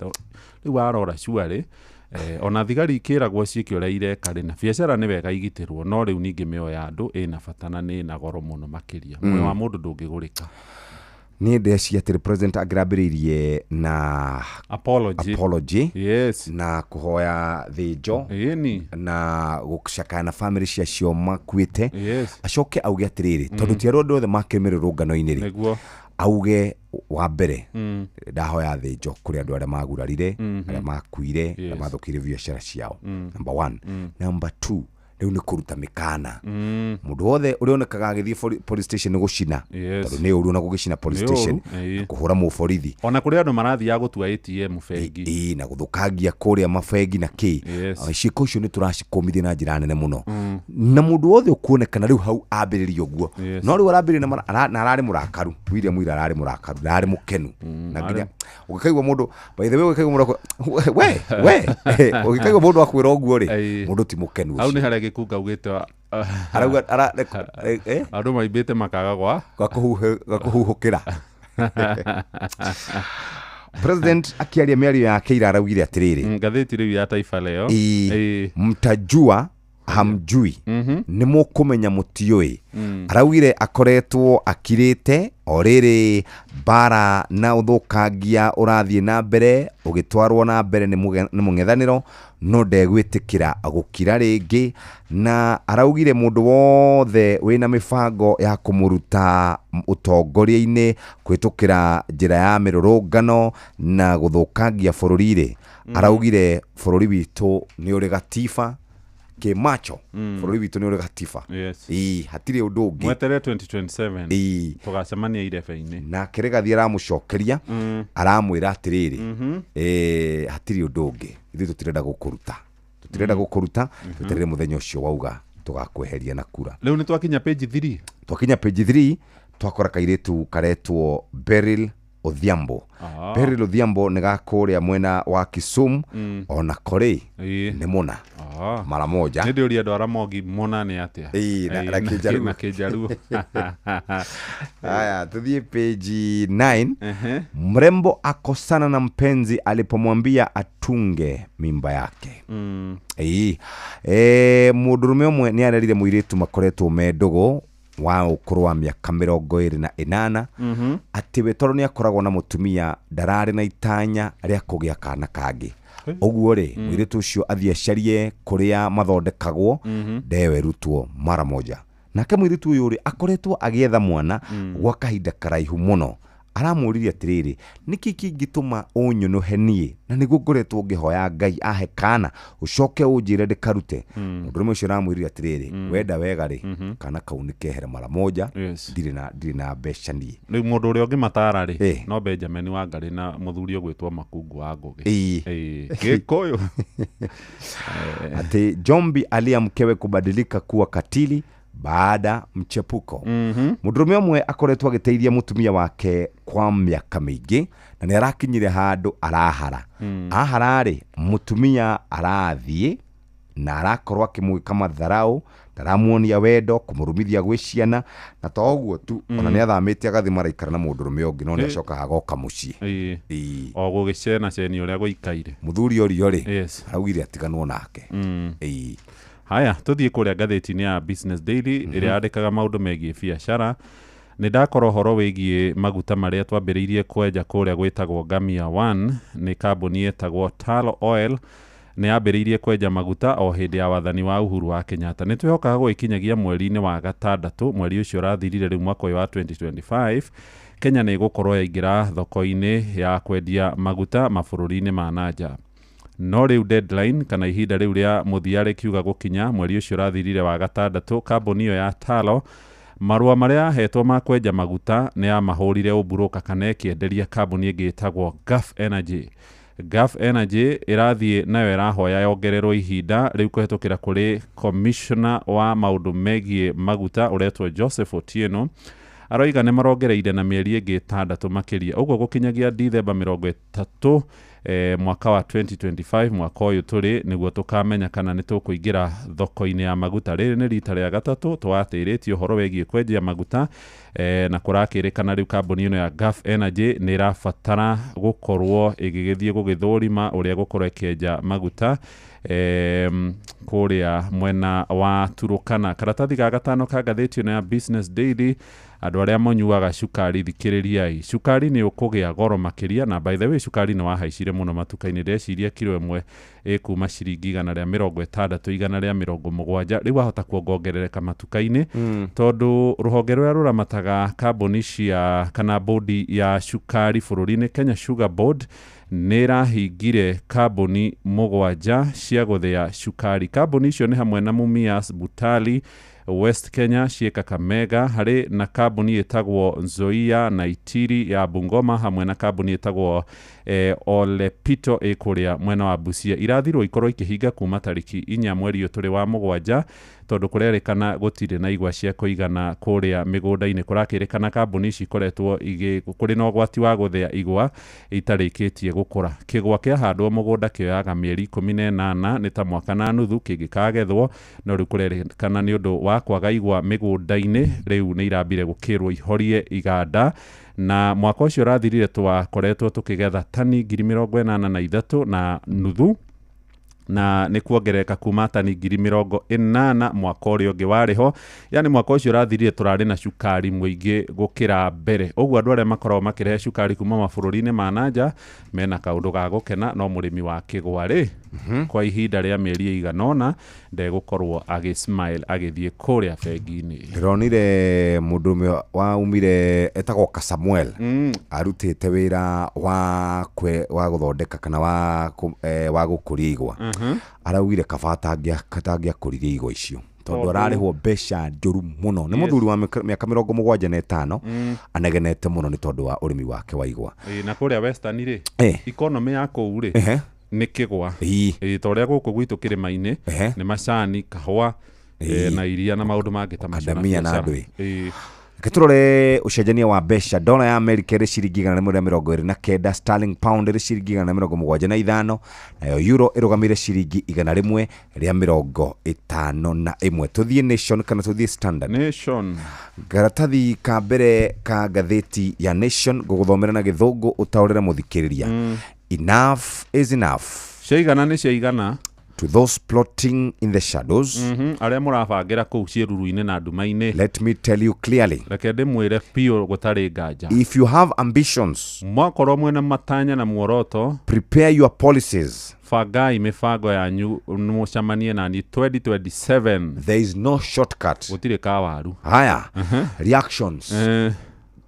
Rĩu warora cuarĩ, ona thigari ikĩragwo ciĩke ũrĩa ireka rĩ, na biacara nĩ wega igitĩrwo, no rĩu ningĩ mĩoyo ya andũ ĩna bata na nĩ ĩna goro mũno makĩria. Muoyo wa mũndũ ndũngĩgũrĩka. Niĩ ndeciria atĩrĩ, president angĩrambĩrĩirie na apology, apology. Na kũhoya thĩnjo. Ĩni. Na gũcakaya na family cia cio makuĩte. Acoke auge atĩrĩrĩ, tondũ ti andũ othe makĩrĩ mĩrũrũngano-inĩ rĩ, auge wa mbere, ndahoya thĩnjo kũrĩ andũ arĩa magurarire, arĩa makuire, arĩa mathũkire biacara ciao. Number one. Number two, rĩu nĩ kũruta mĩkana mũndũ wothe ũrĩa onekaga agĩthiĩ police station nĩ gũcina, tondũ nĩ ũru ona gũgĩcina police Nĩ ũru, station na kũhũra mũborithi. Ona kũrĩ andũ marathiaga gũtua ATM bengi. Ĩĩ, na gũthũkangia kũrĩa mabengi na kĩ. Ciĩko icio nĩ tũracikũmithia na njĩra nene mũno, na mũndũ wothe ũkuonekana rĩu hau ambĩrĩria ũguo. No rĩu arambĩrĩria na ararĩ mũrakaru. William Wira ararĩ mũrakaru, ndararĩ mũkenu, na nginya ũgĩkaigua mũndũ, by the way, ũgĩkaigua mũndũ we we ũgĩkaigua mũndũ akwĩra ũguo rĩ, mũndũ ti mũkenu Hau ũcio. nĩ harĩa gĩkunga augĩte Arauga andũ maimbĩte makaga gwa gakũhuhũkĩra. President akĩaria mĩario yake ira araugire atĩrĩrĩ, Ngathĩti rĩu ya Taifa Leo. Ĩĩ, mtajua hamjui, nĩ mũkũmenya mũtiũĩ. Araugire akoretwo akirĩte o rĩrĩ mbara na ũthũkangia ũrathiĩ na mbere ũgĩtwarwo na mbere nĩ mũng'ethanĩro, no ndegwĩtĩkĩra gũkira rĩngĩ. Na araugire mũndũ wothe wĩna mĩbango ya kũmũruta ũtongoria-inĩ kũhĩtũkĩra njĩra ya mĩrũrũngano na gũthũkangia bũrũri-rĩ, araugire bũrũri witũ nĩ ũrĩ gatiba kĩmacho. Bũrũri witũ nĩ ũrĩ gatiba. Ĩĩ, hatirĩ ũndũ ũngĩ. Mweterere 2027. Ĩĩ. Tũgacemania irebe-inĩ. Nake Rĩgathi aramũcokeria, aramwĩra atĩrĩrĩ, hatirĩ ũndũ ũngĩ, ithuĩ tũtirenda gũkũruta, tũtirenda gũkũruta, tweterere mũthenya ũcio wauga tũgakweheria na kura. Rĩu nĩ twakinya page 3. Twakinya page 3, twakora kairĩtu karetwo Beryl Odhiambo. Beryl Odhiambo nĩ gakũrĩa mwena wa Kisumu. Ona korĩ nĩ mũna mara moja. Nĩ ndĩũria andũ Aramogi mona nĩ atĩa. Ĩĩ, na Kĩnjaruo. Na Kĩnjaruo. Haya, tuthiĩ page 9. Mrembo akosana na mpenzi alipomwambia atunge mimba yake. Ĩĩ. Mũndũrũme ũmwe nĩ arerire mũirĩtu makoretwo me ndũgũ wa ũkũrũ wa mĩaka 28 atĩ we tondũ nĩ akoragwo na mũtumia ndararĩ na itanya rĩa kũgĩa kana kangĩ. Ũguo rĩ, mũirĩtu ũcio athiĩ acarie kũrĩa mathondekagwo ndewe ĩrutwo mara moja. Nake mũirĩtu ũyũ rĩ, akoretwo agĩetha mwana gwa kahinda karaihu mũno. Aramũririe atĩrĩrĩ, nĩkĩ kĩngĩtũma ũnyũnũhe niĩ na nĩguo ngoretwo ngĩhoya Ngai ahe kana, ũcoke ũnjĩre ndĩkarute? Mũndũrũme ũcio aramwĩrire atĩrĩrĩ, wenda wega rĩ, kana kau nĩ kehere mara moja. Ndirĩ na mbeca niĩ. Rĩu mũndũ ũrĩa ũngĩmatara rĩ, no Benjamin Wangarĩ na mũthuri ũgwĩtwo Makungu wa Ngũgĩ. Ĩĩ. Gĩkũyũ. Ati Jombi alia mkewe kubadilika kuwa katili baada mchepuko. Mũndũrũme ũmwe akoretwo agĩteithia mũtumia wake kwa mĩaka mĩingĩ na nĩ arakinyire handũ arahara. Ahara-rĩ, mũtumia arathiĩ na arakorwo akĩmwĩka matharau, ndaramuonia wendo, kũmũrumithia gwĩ ciana, na to ũguo tu, ona nĩ athamĩte agathiĩ maraikara na mũndũrũme ũngĩ, no nĩ acokaga agoka mũciĩ. O gũgĩcena ceni ũrĩa gũikaire. Mũthuri ũrio rĩ, araugire atiganwo nake. Haya, tũthiĩ kũrĩa ngathĩti-inĩ ya Business Daily ĩrĩa yandĩkaga maũndũ megiĩ biacara. Nĩ ndakora ũhoro wĩgiĩ maguta marĩa twambĩrĩirie kwenja kũrĩa gwĩtagwo Ngamia One. Nĩ kambuni ĩtagwo Talo Oil nĩ yambĩrĩirie kwenja maguta o hĩndĩ ya wathani wa Uhuru wa Kenyatta. Nĩ twĩhokaga gũgĩkinyagia mweri-inĩ wa gatandatũ, mweri ũcio ũrathirire rĩu, mwaka ũyũ wa 2025, Kenya nĩ ĩgũkorwo yaingĩra thoko-inĩ ya kwendia maguta mabũrũri-inĩ ma nanja. No rĩu deadline kana ihinda rĩu rĩa mũthia rĩkiuga gũkinya mweri ũcio ũrathirire wa gatandatũ, kambuni ĩyo ya Talo marũa marĩa yahetwo ma kwenja maguta nĩ yamahũrire ũmburuka kana ĩkĩenderia kambuni ĩngĩ ĩtagwo Gulf Energy. Gulf Energy ĩrathiĩ nayo ĩrahoya yongererwo ihinda rĩu kũhetũkĩra kũrĩ commissioner wa maũndũ megiĩ maguta ũretwo Joseph Otieno. Aroiga nĩ marongereire na mĩeri ĩngĩ 6 makĩria, ũguo gũkinyagia Dithemba 30 mwaka wa 2025, mwaka ũyũ tũrĩ, nĩguo tũkamenya kana nĩ tũkũingĩra thoko-inĩ ya maguta. Rĩrĩ nĩ rita rĩa gatatũ twatĩrĩtie ũhoro wĩgiĩ kwenjia maguta, na kũrakĩrĩkana rĩu kambuni ĩno ya Gulf Energy nĩ ĩrabatara gũkorwo ĩgĩgĩthiĩ gũgĩthũrima ũrĩa gũkorwo ĩkĩenja maguta kũrĩa mwena wa Turukana. Karatathi ga gatano ka ngathĩti ĩno ya Business Daily. Andũ arĩa manyuaga cukari, thikĩrĩriai, cukari nĩ ũkũgĩa goro makĩria. Na by the way, cukari nĩ wahaicire mũno matuka-inĩ. Ndeciria kiro ĩmwe ĩkuma ciringi 160, 170. Rĩu wahota kuongongerereka matuka-inĩ, tondũ rũhonge rũrĩa rũramataga kambuni cia kana bodi ya cukari bũrũri-inĩ, Kenya Sugar Board, nĩ ĩrahingire kambuni mũgwanja cia gũthĩa cukari. Kambuni icio nĩ hamwe na Mumias, Butali, West Kenya ciĩ Kakamega, harĩ na kambuni ĩtagwo Nzoia na Itiri ya Bungoma, hamwe na kambuni ĩtagwo Olepito ĩ kũrĩa mwena wa Busia. Irathirwo ikorwo ikĩhinga kuma tarĩki 4 mweri ũyũ tũrĩ wa mũgwanja, tondũ kũrerĩkana gũtirĩ na igwa cia kũigana kũrĩa mĩgũnda-inĩ. Kũrakĩrĩkana kambuni ici ikoretwo kũrĩ na ũgwati wa gũthĩa igwa itarĩkĩtie gũkũra. Kĩgwa kĩahandwo mũgũnda kĩoyaga mĩeri 18, nĩ ta mwaka na nuthu, kĩngĩkagethwo. No rĩu kũrerĩkana nĩ ũndũ wa kwaga igwa mĩgũnda-inĩ, rĩu nĩ irambire gũkĩrwo ihorie iganda. Na mwaka ũcio ũrathirire twakoretwo tũkĩgetha tani 83,500, na nĩ kuongerereka kuma tani 80,000 mwaka ũrĩa ũngĩ warĩ ho. Yani mwaka ũcio ũrathirire tũrarĩ na cukari mũingĩ gũkĩra mbere. Ũguo andũ arĩa makoragwo makĩrehe cukari kuma mabũrũri-inĩ ma nanja mena kaũndũ ga gũkena. No mũrĩmi wa kĩgwa rĩ, kwa ihinda rĩa mĩeri ĩigana ũna ndegũkorwo agĩ smile agĩthiĩ kũrĩa bengi-inĩ. Ndĩronire mũndũ ũmwe waumire etagwo Kasamuel, arutĩte wĩra wa gũthondeka kana wa gũkũria igwa. Araugire kaba atangĩakũririe igwa icio, tondũ ararĩhwo mbeca njũru mũno. Nĩ mũthuri wa mĩaka 75, anegenete mũno nĩ tondũ wa ũrĩmi wake wa igwa. Ĩĩ, na kũrĩa Western rĩ, economy ya kũu rĩ, nĩ kĩgwa. Ĩĩ, ta ũrĩa gũkũ gwitũ kĩrĩma-inĩ nĩ macani, kahũa, na iria na maũndũ mangĩ ta macio na Makadamia na biacara. ndũĩ. Reke tũrore ũcenjania wa mbeca. Dola ya Amerika ĩrĩ ciringi 129, sterling pound ĩrĩ ciringi 175, nayo euro ĩrũgamĩire ciringi 151. Tũthiĩ Nation kana tũthiĩ Standard? Nation. Karatathi ka mbere ka ngathĩti ya Nation, ngũgũthomera na Gĩthũngũ ũtaũrĩre mũthikĩrĩria. Enough is enough. Ciaigana nĩ ciaigana. To those plotting in the shadows. Arĩa mũrabangĩra kũu ciĩruru-inĩ na nduma-inĩ. Let me tell you clearly. Reke ndĩmwĩre biũ gũtarĩ nganja. If you have ambitions, mwakorwo mwĩna matanya na muoroto, prepare your policies. Bangai mĩbango yanyu mũcemanie nani 2027. There is no shortcut. Gũtirĩ kawaru. Haya, reactions.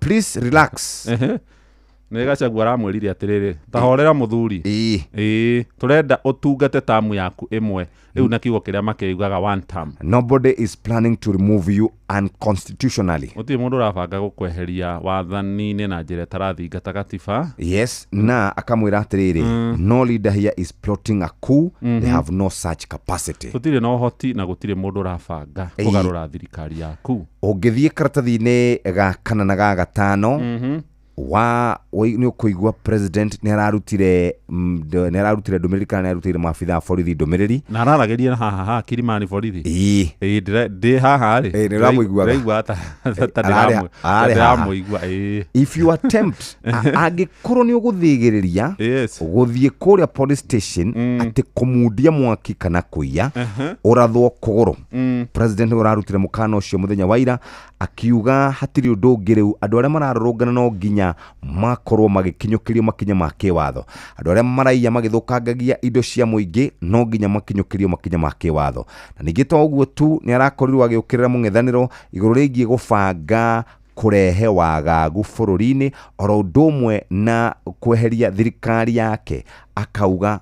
Please relax. Nĩ Gachagua aramwĩrire atĩrĩrĩ, tahorera mũthuri, ĩĩ, tũrenda ũtungate tamu yaku ĩmwe rĩu, na kiugo kĩrĩa makĩugaga one term. Nobody is planning to remove you unconstitutionally. Gũtirĩ mũndũ ũrabanga gũkweheria wathani-inĩ na njĩra ĩtarathingata gatiba. Yes, na akamwĩra atĩrĩrĩ, no leader here is plotting a coup. They have no such capacity. Tũtirĩ na ũhoti na gũtirĩ mũndũ ũrabanga kũgarũra thirikari yaku. Ũngĩthiĩ karatathi-inĩ ga kana na ga gatano wa nĩ ũkũigua president nĩ ararutire nĩ ararutire ndũmĩrĩri kana nĩ arutĩire maabitha a borithi ndũmĩrĩri. Na araragĩria haha ha Kilimani borithi. Ĩĩ. Ĩĩ, ndĩ haha rĩ. Ĩĩ, nĩ ũramũiguaga. Ndĩraigua ta Ararĩ haha. ndĩramũigua, ĩĩ. If you attempt, angĩkorwo nĩ ũgũthĩgĩrĩria gũthiĩ kũrĩa police station atĩ kũmundia mwaki kana kũiya, ũrathwo kũgũrũ. President nĩwe ũrarutire mũkana ũcio mũthenya wa ira, akiuga hatirĩ ũndũ ũngĩ rĩu, andũ arĩa mararũrũngana no nginya makorwo magĩkinyũkĩrio makinya ma kĩwatho. Andũ arĩa maraiya magĩthũkangagia indo cia mũingĩ no nginya makinyũkĩrio makinya ma kĩwatho. Na ningĩ to ũguo tu, nĩ arakorirwo agĩũkĩrĩra mũng'ethanĩro igũrũ rĩgiĩ gũbanga kũrehe wagagu bũrũri-inĩ, oro ũndũ ũmwe na kweheria thirikari yake. Akauga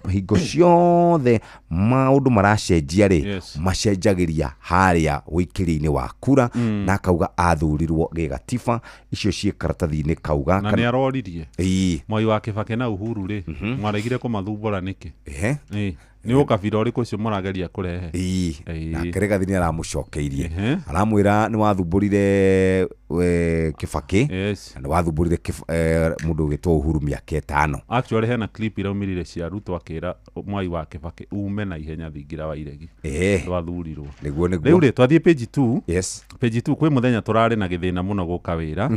hingo ciothe maũndũ maracenjia rĩ, macenjagĩria harĩa wĩikĩria-inĩ wa kura. Na akauga athurirwo gĩgatiba. Icio ciĩ karatathi-inĩ kau Na gaka. nĩ aroririe Ĩĩ. Mwai wa Kibaki na Uhuru rĩ, mwaregire kũmathumbũra nĩkĩ? Ehe. Ĩĩ. Nĩ ũkabira ũrĩkũ ũcio mũrageria kũrehe? Ĩĩ. Nake Rigathi nĩ aramũcokeirie, aramwĩra nĩ wathumbũrire Kibaki na nĩ wathumbũrire mũndũ ũgĩtwo Uhuru mĩaka 5. Actually hena clip iraumĩrire cia Ruto akĩra Mwai wa Kibaki ume na ihenya thingira wa iregi ndwathurirwo. Nĩguo, nĩguo. Rĩu rĩ, twathiĩ page 2. Yes. Page 2, kwĩ mũthenya tũrarĩ na gĩthĩna mũno gũka wĩra.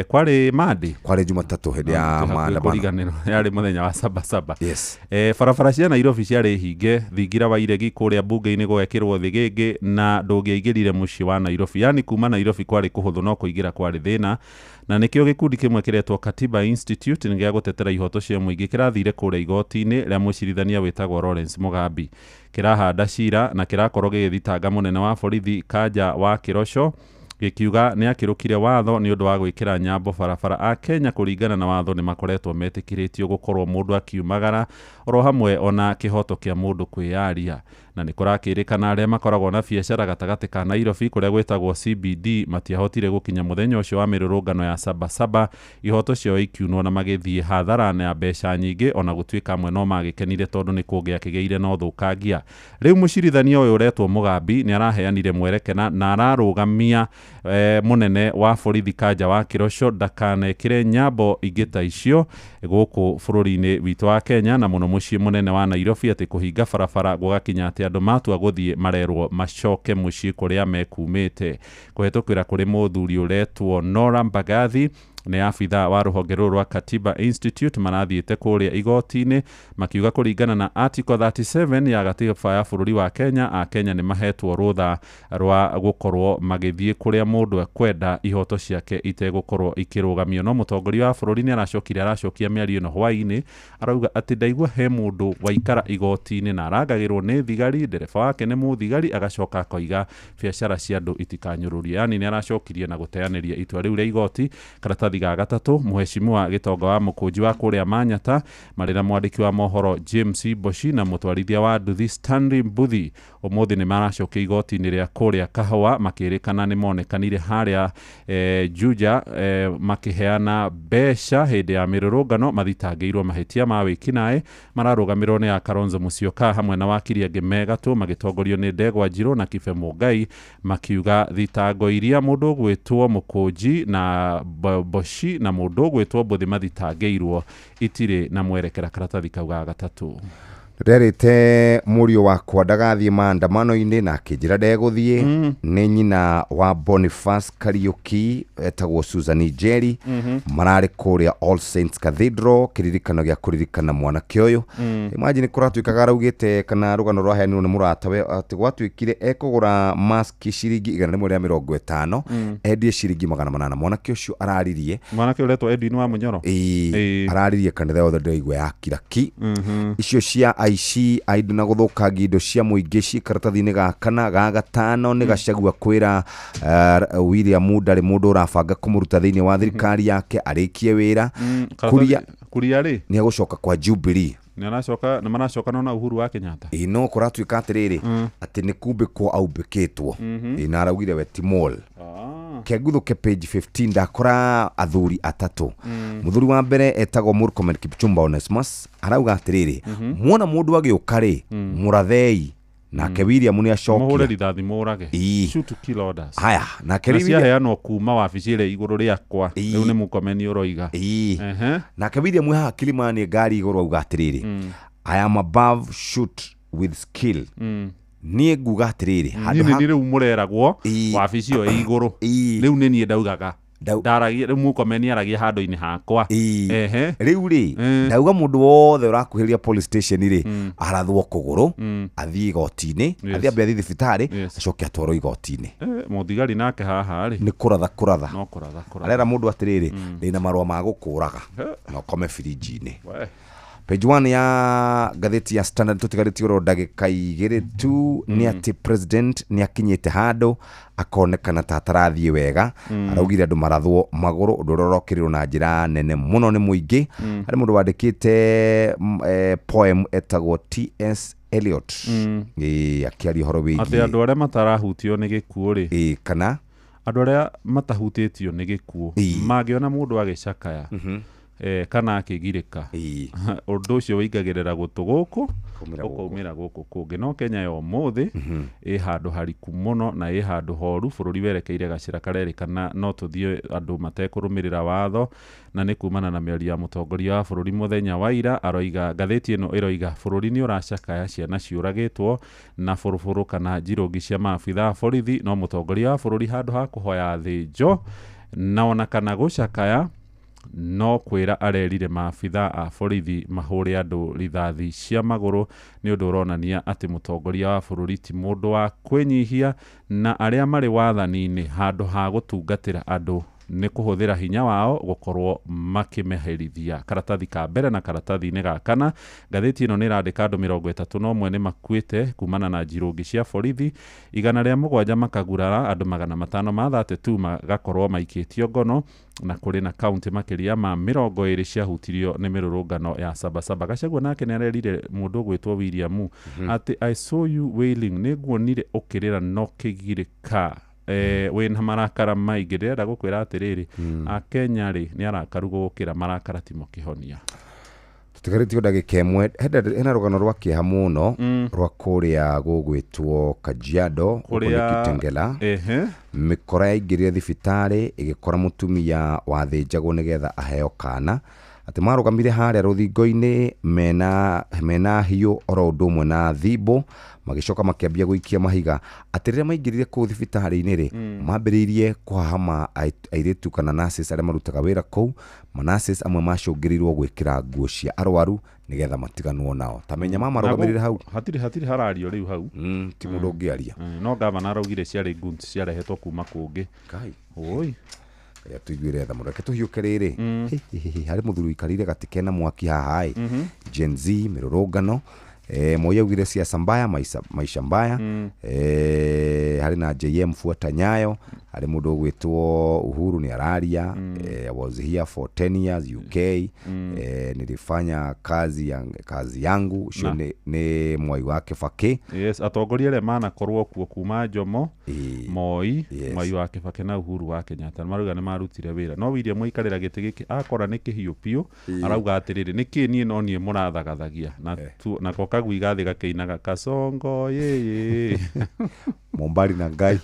Kwarĩ Monday. Kwarĩ Jumatatũ hĩndĩ ya maandamano. Kũriganĩrwo, yarĩ mũthenya wa sabasaba. Yes. Barabara cia Nairobi ciarĩ hinge, thingira wa iregi kũrĩa mbunge-inĩ gwekĩrwo thĩgĩngĩ na ndũngĩaingĩrire mũciĩ wa Nairobi. Yani kuma Nairobi kwarĩ kũhũthũ no kũingĩra kwarĩ thĩna, na nĩkĩo gĩkundi kĩmwe kĩretwo Katiba Institute nĩ gĩa gũtetera ihoto cia mũingĩ kĩrathire kũrĩa igoti-inĩ rĩa mũcirithania wĩtagwo Lawrence Mugambi, kĩrahanda cira na kĩrakorwo gĩgĩthitanga mũnene wa borithi Kanja wa Kĩroco, gĩkiuga nĩ akĩrũkire watho nĩ ũndũ wa gwĩkĩra nyambo barabara. A Kenya kũringana na watho nĩ makoretwo metĩkĩrĩtio gũkorwo mũndũ akiumagara oro hamwe ona kĩhoto kĩa mũndũ kwĩyaria. Na nĩ kũrakĩrĩkana arĩa makoragwo na biacara gatagatĩ ka Nairobi kũrĩa gwĩtagwo CBD matiahotire gũkinya mũthenya ũcio wa mĩrũrũngano ya sabasaba, ihoto ciao ikiunwo na magĩthiĩ hathara na mbeca nyingĩ, ona gũtuĩka amwe no magĩkenire tondũ nĩ kũngĩakĩgĩire na ũthũkangia. Rĩu mũcirithania ũyũ ũretwo Mugambi nĩ araheanire mwerekera na ararũgamia mũnene wa borithi Kanja wa Kĩroco ndakanekĩre nyambo ingĩ ta icio gũkũ bũrũri-inĩ witũ wa Kenya, na mũno mũciĩ mũnene wa Nairobi, atĩ kũhinga barabara gũgakinya atĩ andũ matua gũthiĩ marerwo macoke mũciĩ kũrĩa mekumĩte. Kũhetũkĩra kũrĩ mũthuri ũretwo Nora Mbagathi, nĩ abitha wa rũhonge rũrũ rwa Katiba Institute, marathiĩte kũrĩa igoti-inĩ makiuga kũringana na Article 37 ya gatiba ya bũrũri wa Kenya, Akenya nĩ mahetwo rũtha rwa gũkorwo magĩthiĩ kũrĩa mũndũ ekwenda ihoto ciake itegũkorwo ikĩrũgamio. No mũtongoria wa bũrũri nĩ aracokire aracokia mĩario ĩno hwaĩ-inĩ, arauga atĩ ndaigua he mũndũ waikara igoti-inĩ na arangagĩrwo nĩ thigari, ndereba wake nĩ mũthigari, agacoka akoiga biacara cia andũ itikanyũrũrie. Yani nĩ aracokirie na gũteanĩria itua rĩu rĩa igoti. Karatathi ga gatatũ, mũheshimiwa Gĩtonga wa Mũkũnji wa kũrĩa Manyata marĩ na mwandĩki wa mohoro James Mboci na mũtwarithia wa nduthi Stanley Mbuthi ũmũthĩ nĩ maracokia igoti-inĩ rĩa kũrĩa Kahũa, makĩrĩkana nĩ monekanire harĩa Juja makĩheana mbeca hĩndĩ ya mĩrũrũngano, mathitangĩirwo mahĩtia ma wĩkinaĩ. Mararũgamĩrwo nĩ a Kalonzo Musyoka hamwe na wakiri angĩ megatũ magĩtongorio nĩ Ndegwa Njirũ na Kibe Mũngai, makiuga thitango iria mũndũ ũgwĩtwo Mũkũnji na Mboci na mũndũ ũgwĩtwo Mbuthi mathitangĩirwo itirĩ na mwerekera. Karatathi kau ga gatatũ. Nderĩte mũriũ wakwa ndagathiĩ maandamano-inĩ na akĩnjĩra ndegũthiĩ. Nĩ nyina wa Boniface Kariuki etagwo Susan Njeri, mararĩ kũrĩa All Saints Cathedral kĩririkano gĩa kũririkana mwanake ũyũ. Imagine kũratuĩkaga araugĩte kana rũgano rwaheanirwo nĩ mũratawe atĩ gwatuĩkire ekũgũra mask ciringi 150, endie ciringi 800. Mwanake ũcio araririe, mwanake ũretwo Edwin wa Mũnyoro. Ĩĩ, araririe kanitha yothe ndĩraigua yakira ki. Icio cia Aici a indo na gũthũkangia indo cia mũingĩ ciĩ karatathi-inĩ ga kana. Ga gatano nĩ Gachagua kwĩra William ndarĩ mũndũ ũrabanga kũmũruta thĩinĩ wa thirikari yake, arĩkie wĩra. Kuria Kuria rĩ nĩ egũcoka kwa Jubilee. Nĩ aracoka, nĩ maracokana na Uhuru wa Kenyatta. Ĩ no kũratuĩka atĩrĩrĩ, atĩ nĩ kumbĩkwo aumbĩkĩtwo. Ĩ na araugire we ti mall. Kenguthuke page 15 ndakora athuri atatũ. Mũthuri wa mbere etagwo Murkomen Kipchumba Onesmus, arauga atĩrĩrĩ, muona mũndũ agĩũka rĩ, mũrathei nake. William nĩ Mũhũre acokia rithathi mũrage. Ii. Shoot to kill orders. Haya, nake Na rĩu ciaheanwo kuma wabici ĩrĩa igũrũ rĩakwa. Ii. Rĩu nĩ Mũkomeni ũroiga. Ii. Ehe. Nake William haha Kilimani ngari igũrũ auga atĩrĩrĩ, "I am above shoot with skill." Niĩ nguga atĩrĩrĩ, Niĩ handũ nĩ ha niĩ rĩu mũreragwo Ii. wabici ĩyo ĩ igũrũ. Ii. Rĩu nĩ niĩ ndaugaga. Ndau- Ndaragia rĩu Mũkomeni aragia handũ-inĩ hakwa. Ii. Ehe. Rĩu rĩ, ndauga mũndũ wothe ũrakuhĩrĩria police station rĩ, arathwo kũgũrũ, athiĩ igoti-inĩ, athiĩ ambe athiĩ thibitarĩ, acoke atwarwo igoti-inĩ. Mũthigari nake haha rĩ Nĩ kũratha kũratha. No kũratha kũratha. Arera mũndũ atĩrĩrĩ, ndĩna marũa ma gũkũraga na ũkome birinji-inĩ. We. Page 1 ya ngathĩti ya Standard, tũtigarĩtie oro ndagĩka 2 tu, nĩ atĩ president nĩ akinyĩte handũ akonekana ta atarathiĩ wega. Araugire andũ marathwo magũrũ, ũndũ ũrĩa ũrokĩrĩrwo na njĩra nene mũno nĩ mũingĩ. Harĩ mũndũ wandĩkĩte poem etagwo Ts Eliot. Ĩĩ, akĩaria ũhoro Atĩ wĩgiĩ andũ arĩa matarahutio nĩ gĩkuũ rĩ, Ĩĩ, kana andũ arĩa matahutĩtio nĩ gĩkuũ Ĩĩ. mangĩona mũndũ agĩcakaya kana akĩgirĩka, Ĩĩ. ũndũ ũcio wĩingagĩrĩra gũtũ gũkũ Kũmĩra gũkũ. ũkaumĩra gũkũ kũngĩ. No Kenya ya ũmũthĩ ĩ handũ hariku mũno na ĩ handũ horu, bũrũri werekeire gacĩra karerĩkana no tũthiĩ andũ matekũrũmĩrĩra watho, na nĩ kumana na mĩario ya mũtongoria wa bũrũri mũthenya wa ira. Aroiga, ngathĩti ĩno ĩroiga, bũrũri nĩ ũracakaya ciana ciũragĩtwo na bũrũbũrũ kana njirũngi cia maabitha a borithi, no mũtongoria wa bũrũri handũ ha kũhoya thĩnjo na ona kana gũcakaya, no kwĩra arerire maabitha a borithi mahũre andũ rithathi cia magũrũ. Nĩ ũndũ ũronania atĩ mũtongoria wa bũrũri ti mũndũ wa kwĩnyihia, na arĩa marĩ wathani-inĩ handũ ha gũtungatĩra andũ nĩ kũhũthĩra hinya wao gũkorwo makĩmeherithia. Karatathi ka mbere na karatathi-inĩ ga kana, ngathĩti ĩno nĩ ĩrandĩka andũ 31 nĩ makuĩte kumana na njirũngi cia borithi, 107 makagurara, andũ 532 magakorwo maikĩtio ngono, na kũrĩ na kaunti makĩria ma 20 ciahutirio nĩ mĩrũrũngano ya Sabasaba. Gachagua nake nĩ arerire mũndũ ũgwĩtwo William atĩ "I saw you wailing", nĩ nguonire ũkĩrĩra no kĩgirĩka wĩna marakara maingĩ. Ndĩrenda gũkwĩra atĩrĩrĩ, akenya rĩ nĩ arakaru gũkĩra marakara timo kĩhonia. Tũtigarĩtio ndagĩka 1. Hena rũgano rwa kĩeha mũno rwa kũrĩa gũgwĩtwo Kajiado, gũkũ nĩ Kitengela. Ehe. Mĩkora yaingĩrire thibitarĩ ĩgĩkora mũtumia wathĩnjagwo nĩgetha aheo kana, atĩ marũgamire harĩa rũthingo-inĩ mena hiũ oro ũndũ ũmwe na thimbo, magĩcoka makĩambia gũikia mahiga, atĩ rĩrĩa maingĩrire kũu thibitarĩ-inĩ rĩ, mambĩrĩirie kũhahama airĩtu kana nurses arĩa marutaga wĩra kũu. Manurses amwe macũngĩrĩirwo gwĩkĩra nguo cia arwaru nĩgetha matiganwo nao. Ta menya mamarũgamĩrĩre hau. Hatirĩ harario rĩu hau. Ti mũndũ ũngĩaria. No gavana araugire ciarĩ goons ciarehetwo kuma kũngĩ. Kai. Oi. Reke tũiguĩre tha mũno, reke tũhiũke rĩrĩ. Hi, hi, hi, harĩ mũthuri ũikarĩire gatĩ kena mwaki haha ĩ. Gen Z mĩrũrũngano, Moi augire siasa mbaya, maisha mbaya. Harĩ na JM fuata nyayo, harĩ mũndũ ũgwĩtwo Uhuru nĩ araria, "I was here for 10 years UK, nilifanya kazi yangu." Ũcio Na. nĩ Mwai wa Kibaki. Yes, atongoria arĩa manakorwo kuo kuma Jomo, Moi, Yes. Mwai wa Kibaki na Uhuru wa Kenyatta marauga nĩ marutire wĩra, no William aikarĩra gĩtĩ gĩkĩ akora nĩ kĩhiũ biũ. Arauga atĩrĩrĩ, nĩkĩ niĩ no niĩ mũrathagathagia na nako kagui gathĩ gakĩinaga kasongo yĩyĩ. Mombari na Ngai.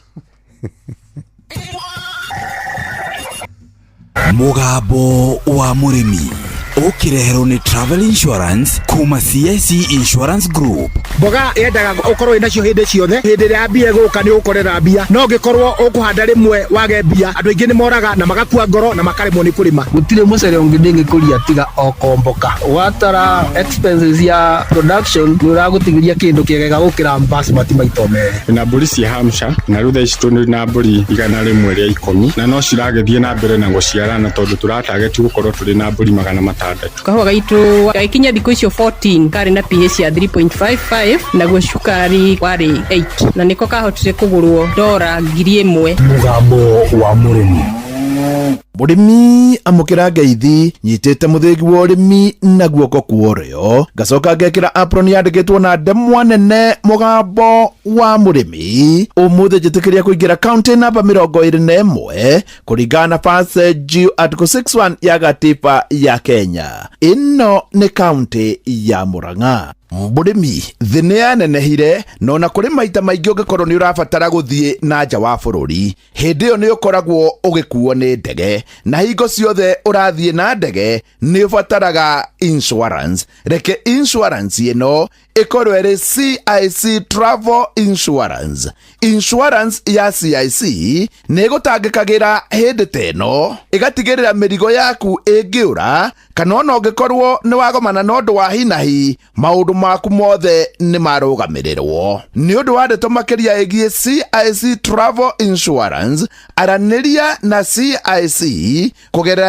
Mũgambo wa mũrĩmi ũkĩreherwo nĩ travel insurance kuma CIC Insurance Group. Mboga yendaga ũkorwo wĩnacio hĩndĩ ciothe, hĩndĩ ĩrĩa mbia ĩgũka nĩ ũgũkorera mbia, no ũngĩkorwo ũkũhanda rĩmwe wage mbia, andũ aingĩ nĩ moraga na magakua ngoro na makaremwo nĩ kũrĩma. Gũtirĩ mũcere ũngĩ ndĩngĩkũria tiga o komboka. Watara expenses ya production nĩ ũragũtigĩria kĩndũ kĩega gũkĩra basmati maita merĩ. Na mbũri cia Hampshire, na rĩu thaa ici tũrĩ na mbũri 110 na no ciragĩthiĩ na mbere na gũciarana tondũ tũratageti gũkorwo tũrĩ na mbũri 500. 6. Kahũa gaitũ gagĩkinya thikũ icio 14 karĩ na pH ya 3.55, naguo cukari warĩ 8, na nĩko kahotire kũgũrwo dora 1000. Mũgambo wa mũrĩmi. Mũrĩmi, amũkĩra ngeithi. Nyitĩte mũthĩgi wa ũrĩmi na guoko kwa ũrĩo, ngacoka ngekĩra apron yandĩkĩtwo na ndemwa nene, "Mũgambo wa mũrĩmi". Ũmũthĩ njĩtĩkĩria kũingĩra kaunti namba 21 kũringana na Passage Article 61 ya gatiba ya Kenya. Ĩno nĩ kaunti ya Murang'a. Mũrĩmi, thĩ nĩ yanenehire, na ona kũrĩ maita maingĩ ũngĩkorwo nĩ ũrabatara gũthiĩ na nja wa bũrũri, hĩndĩ ĩyo nĩ ũkoragwo ũgĩkuo nĩ ndege, na hingo ciothe ũrathiĩ na ndege nĩ ũbataraga insurance. Reke insurance ĩno ĩkorwo ĩrĩ CIC Travel Insurance. Insurance ya CIC nĩ ĩgũtangĩkagĩra hĩndĩ ta ĩno, ĩgatigĩrĩra mĩrigo yaku ĩngĩũra kana ona ũngĩkorwo nĩ wagomana na ũndũ wa hinahi, maũndũ maku mothe nĩ marũgamĩrĩrwo. Nĩ ũndũ wa ndeto makĩria ĩgiĩ CIC Travel Insurance, aranĩria na CIC kũgerera